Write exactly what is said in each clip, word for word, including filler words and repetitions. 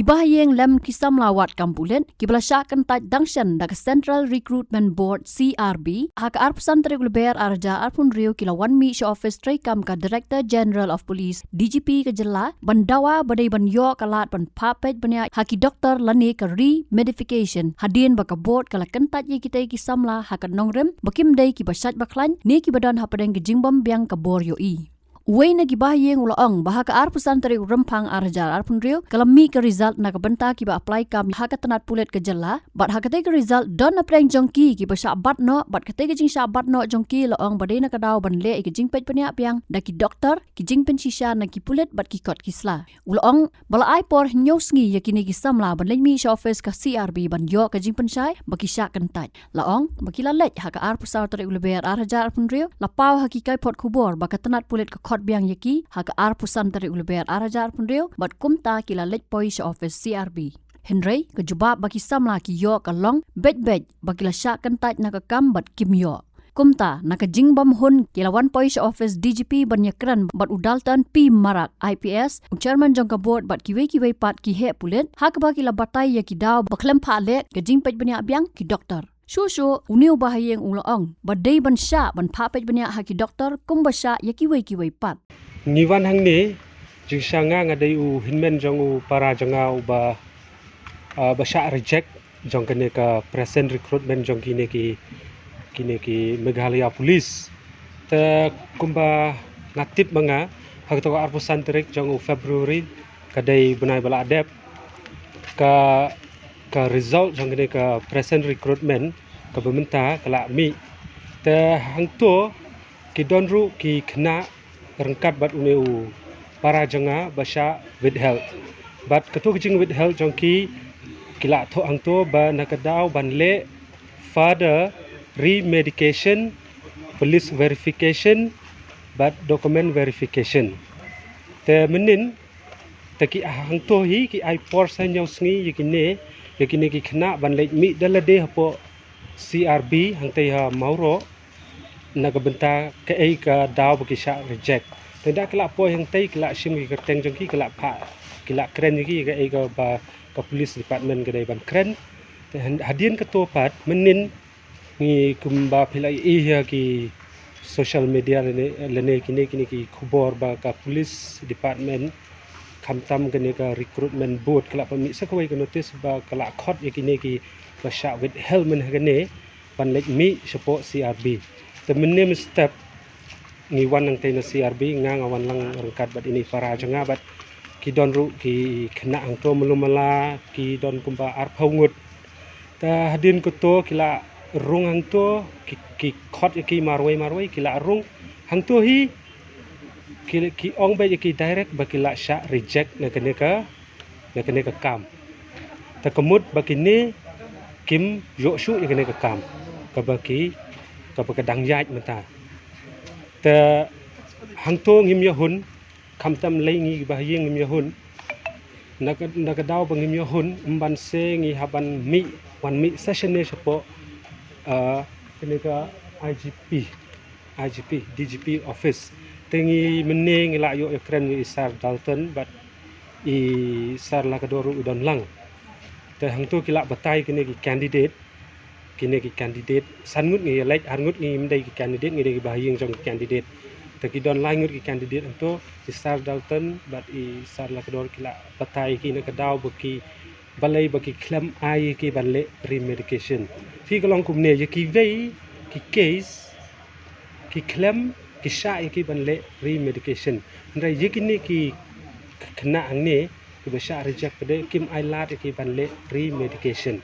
Bahaïing lem ki samla wad kam pulit kiba la shah kyntait dang shen da ka Central Recruitment Board, C R B, ha ka arphew san tarik u Lber ar hajar arphew hynriew ki la wan mih sha ophis treikam ka Director General of Police, D G P, ka jylla ban dawa ba dei ban ïoh ka lad ban phah peit bniah ha ki doktor lane ka remedication, hadien ba ka board ka la kyntait ïa kitei ki samla ha ka nongrim ba kim dei kiba shait ba khlaiñ ne kiba don hapdeng ka jingbym biang ka bor ïohi. Uwei na ki bahaïing u la ong ba ha ka arphew san tarik u Rymphang ar hajar arphew hynriew ka la mih ka result na ka bynta kiba apply kam ha ka tnat pulit ka jylla, bad ha katei ka result don napdeng jong ki kiba shah bat noh, bad katei ka jingshah bat noh jong ki la ong ba dei na ka daw ban leh ïa ka jingpeit bniah biang da ki doktor, ki jingpynshisha na ki pulit bad ki kot ki sla. U la ong ba la ai por hynñiew sngi ïa kine ki samla ban leit mih sha ophis ka C R B ban ïoh ka jingpynshai ba ki shah kyntait. La ong ba ki la leit ha ka arphew saw tarik u Lber ar hajar arphew hynriew, la paw ha ki kaiphod khubor ba ka tnat pulit ka khot biang ïa ki ha ka arphew san tarik u Lber ar hajar arphew hynriew, bad kumta ki la leit poi sha ophis C R B. Hynrei ka jubab ba ki samla ki ïoh ka long beit beit ba ki la shah kyntait na ka kam bad kim ïoh. Kumta na ka jingbym hun ki la wan poi sha ophis D G P ban ïakren bad u Dalton P Marak, I P S, u chairman jong ka board, bad kiwei kiwei pat ki heh pulit, ha kaba ki la batai ïa ki daw ba khlem phah leh ka jingpeit bniah biang ki doktor. Shuh shuh une u bahaïing u la ong ba dei ban shah ban phah peit bniah ha ki doktor kumba shah ïa kiwei kiwei pat. Ngi wan hangne, jingshah nga nga dei u hynmen jong u para jong nga uba, ah, ba shah reject jong kane ka present recruitment jong kine ki, kine ki Meghalaya Police. Te kumba nga tip ma nga, ha kato ka arphew san tarik jong u February ka dei bnai ba la dep, ka, ka result jong kane ka present recruitment kaba mynta ka la mih. Te hangto ki don ruh ki khynnah ryngkat bad une u para jong nga ba shah withheld. Bad kato ka jingwithheld jong ki, ki la thoh hangto ba na ka daw ban leh further remedication, police verification bad document verification. Te mynnin, te ki hangto hi ki ai por sa hynñiew sngi ïa kine, ïa kine ki khynnah ban leit mih da lade hapoh C R B hangtei ha Mawroh, na ka bynta kaei ka daw ba ki shah reject. Te da ki la poi hangtei ki la shim ki kyrteng jong ki, ki la phah, ki la kren ïa ki kaei kaba ka police department ka dei ban kren. Te hadien kato pat mynnin ngi kumba phi la ïohi ha ki social media lane, lane kine, kine ki khubor ba ka police department khamtam kane ka recruitment board ka la pynmih sa kawei ka notice ba ka la khot ïa kine kiba shah withheld mynhynne ban leit mih shapoh C R B. Te mynne mynstep ngi wan nangtei na C R B, nga nga wan lang ryngkat bad ine i para jong nga bad ki don ruh ki khynnah hangto, malu mala ki don kumba arphew ngut. Te hadien kato ki la rung hangto, ki, ki khot ïa ki marwei marwei, ki la rung hangto hi, ki, ki ong beit ïa ki direct ba ki la shah reject na kane ka, na kane ka kam. Te ka mut ba kine kim ïoh shuh ïa kane ka kam kaba ki, kaba ka dang ïaid mynta. Te hangto ngim ïahun, khamtam lei ngi bahaïing ngim ïahun. Na ka, na ka daw ba ngim ïahun, ym ban se ngi hap ban mih, wan mih sa shane shapoh, ah, kane ka I G P, I G P, D G P office. Te ngi mynne ngi la ïoh ïakren ïa i Sir Dalton bad i Sir Lakador ruh i don lang. Te hangto ki la batai kine ki candidate, kine ki candidate, san ngut ngi ïaleit, ar ngut ngim dei ki candidate, ngi dei ki bahaïing jong ki candidate. Te ki don lai ngut ki candidate hangto, i Sir Dalton bad i Sir Lakador ki la batai ki na ka daw ba ki, balei ba ki khlem ai ïa ki ban leh remedication. Phi, ka long kumne, ïa kiwei ki case ki khlem, ki shah ïa ki ban leh remedication. Hynrei ïa kine ki khynnah hangne kiba shah reject pat de kim ailad ïa ki ban leh remedication.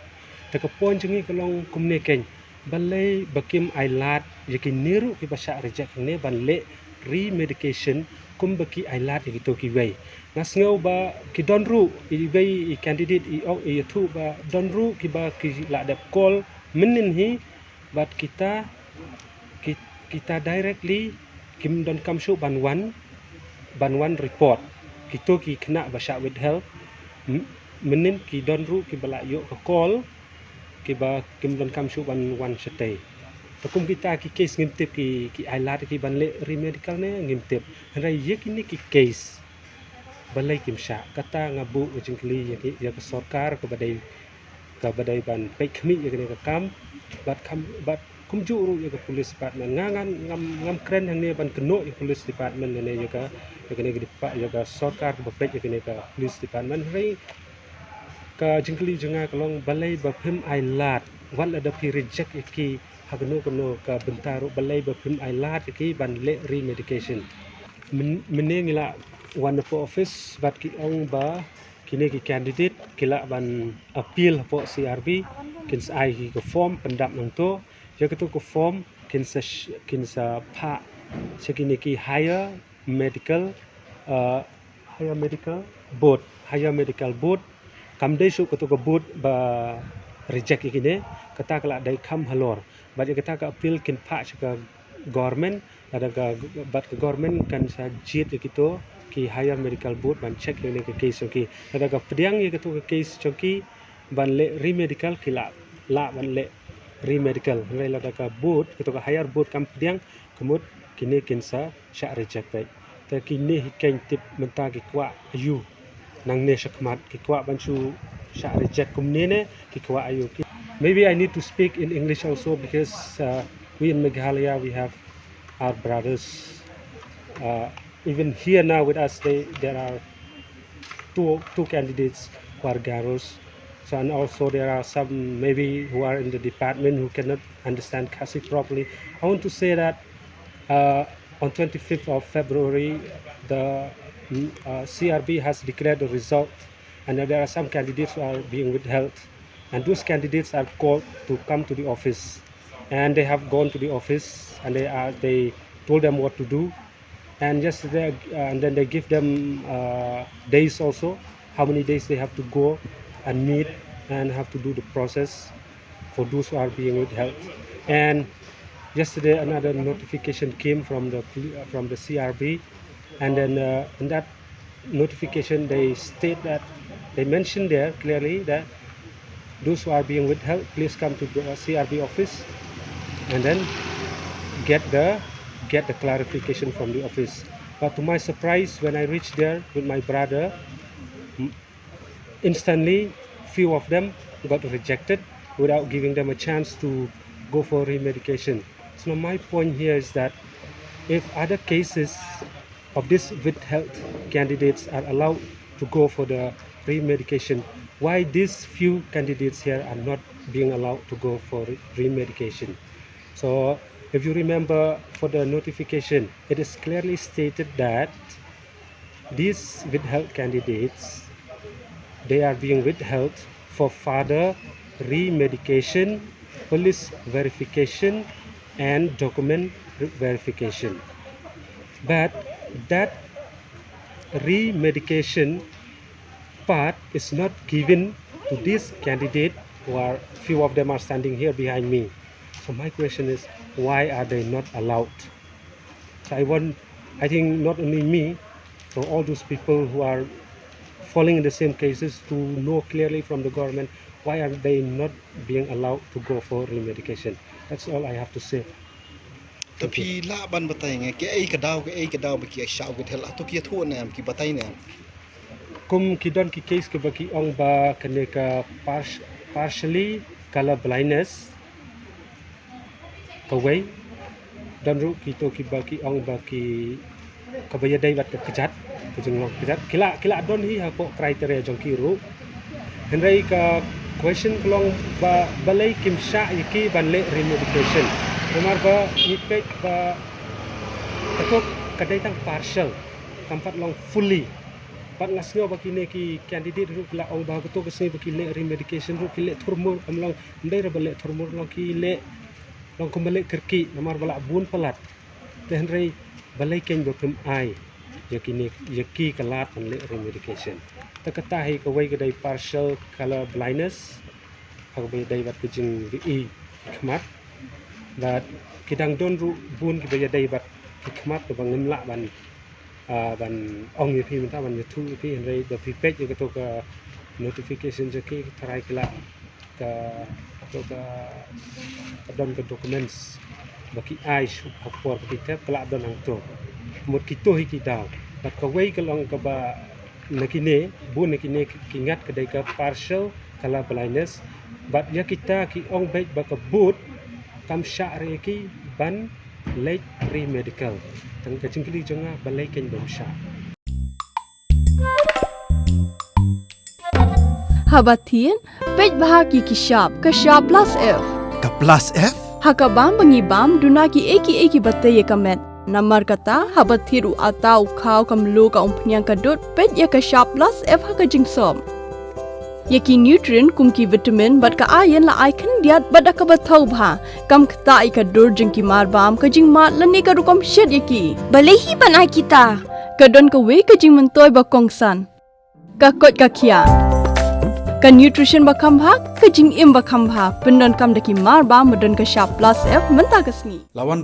Te ka point jong ngi ka long kumne keiñ, balei ba kim ailad ïa kine ruh kiba shah reject hangne ban leh remedication kumba ki ailad ïa kito kiwei. Nga sngew ba ki don ruh iwei i candidate i ong, i ïathuh ba don ruh kiba ki la dep call mynnin hi, bad kita, ki, kita directly kim donkam shuh ban wan, ban wan report. Kito ki khynnah ba shah withheld, m-, mynnin ki don ruh kiba la ïoh ka call, kiba kim donkam shuh ban wan shatei. Te kum kita ki case ngim tip ki, ki ailad ki ban leh remedical ne ngim tip. Hynrei ïa kine ki case balei kim shah. Kata nga buh ka jingkylli ïa ki, ïa ka sorkar kaba dei, kaba dei ban peit khmih ïa kane ka kam, bad kam, bad kumjuh ruh ïa ka police department. Nga ngan, ngam, ngam kren hangne ban kynnoh ïa ka police department ne ïa ka, ïa kane ka depa-, ïa ka sorkar kaba peit ïa kane ka police department. Hynrei ka jingkylli jong nga ka long balei ba phim ai lad, wat lada phi reject ïa ki ha kano kano ka bynta ruh, balei ba phim ai lad ïa ki ban leh remedication. Myn-, mynne ngi la wan na office bad ki ong ba kine ki candidate ki lah ban appeal hapoh C R B, kin sa ai ki ka form pyndap nangto, ïa kato ka form kin sa sh-, kin sa phah sha kine ki higher medical, uh, higher medical board, higher medical board. Kam dei shuh kato ka board ba reject ïa kine, kata ka lah dei kham halor. Bad ïa kata ka appeal kin phah sha ka government, lada ka, bad ka government kan sa jied ïa kito ki higher medical board ban check ïa kane ka case jong ki. Lada ka pdiang ïa kato ka case jong ki ban leh remedical, ki lah, lah ban leh remedical. Hynrei lada ka board, kato ka higher board kam pdiang, ka mut kine kin sa shah reject beit. Te kine hi kein tip mynta ki kwah aiu nangne shakhmat, ki kwah ban shu shah reject kumne ne ki kwah aiu. Maybe I need to speak in English also because, uh, we in Meghalaya, we have our brothers, uh, even here now with us, they, there are two, two candidates who are Garos. So, and also there are some maybe who are in the department who cannot understand Khasi properly. I want to say that, uh, on twenty-fifth of February, the, mm, uh, C R B has declared the result, and there are some candidates who are being withheld, and those candidates are called to come to the office, and they have gone to the office, and they are, they told them what to do, and yesterday, uh, and then they give them, uh, days also, how many days they have to go and meet and have to do the process for those who are being withheld. And yesterday, another notification came from the poli-, uh, from the C R B, and then, uh, in that notification, they state that, they mentioned there clearly that those who are being withheld, please come to the C R B office and then get the, get the clarification from the office. But to my surprise, when I reached there with my brother, m-, instantly, few of them got rejected without giving them a chance to go for remedication. So now my point here is that if other cases of these withheld candidates are allowed to go for the remedication, why these few candidates here are not being allowed to go for re-, remedication? So, if you remember, for the notification, it is clearly stated that these withheld candidates, they are being withheld for further remedication, police verification, and document verification. But that remedication part is not given to this candidate, who are, few of them are standing here behind me. So my question is, why are they not allowed? So I want, I think not only me, so all those people who are falling in the same cases to know clearly from the government, why are they not being allowed to go for remedication? That's all I have to say. Thank you. Phi lah ban batai nga, kaei ka daw, kaei ka daw ba ki ïa shah withheld, hato ki ïathuh ne em, ki batai ne em? Kum ki don ki case kiba ki ong ba kane ka par-, partially color blindness, kawei, don ruh kito kiba ki ong ba ki, kaba ïadei bad ka kjat, ka jinglong kjat, ki la, ki la don hi hapoh criteria jong ki ruh. Hynrei ka question ka long ba balei kim shah ïa ki ban leh remedication. Namar ba ngi peit ba kato ka dei tang partial, kam pat long fully. Bad nga sngew ba kine ki candidate ruh ki la ong ba kato ka sngi ba ki leh remedication ruh ki leh thurmur, kam long, ym dei re ba leh thurmur, long ki leh, long kumba leh kyrkieh namar ba la bun palat. Te hynrei balei kein ba phim ai ïa kine, ïa ki ka lad ban leh remedication? Te kata hi kawei ka dei partial color blindness, ha kaba ïadei bad ka jingri-i ki khmat. Bad ki dang don ruh bun kiba ïadei bad ki khmat kaba ngim lah ban, ah, ban ong ïa phi mynta, ban ïathuh ïa phi, hynrei da phi peit ïa kato ka notification jong ki, tharai ki la ka, kato ka, ka don ka documents ba ki ai shu ha por ba ki thep, ka la don hangto. Mut kito hi ki daw. Bad kawei ka long kaba Na kine, bun na kine ki ngat ka dei ka partial color blindness. Bad ïa kita ki ong beit ba ka bud kam shah re ki ban leit pre-medical. Tang ka jingkylli jong nga balei kein bym shah. Haba thied, peit bha ki ki shap, ka shap plus F. Ka plus F? Ha ka bam ba ngi bam, duna ki ei ki ei ki ba tei ïa ka met. Namar kata, haba thied u ata u khaw ka mluh ka umphniang ka dud, peit ïa ka shap plus F ha ka jingsop. Ïa ki nutrient kum ki vitamin bad ka iron la ai khyndiat bad da kaba thaw bha. Kam ktah ïa ka dur jong ki mar bam, ka jingmad lane ka rukom shet ïa ki. Balei hi ban ai kita? Ka don kawei ka jingmyntoi ba kongsan. Ka koit ka khiah. Ka nutrition ba kham bha, ka jingim ba kham bha. Pyndonkam da ki mar bam ba don ka shap plus F mynta ka sngi. La wan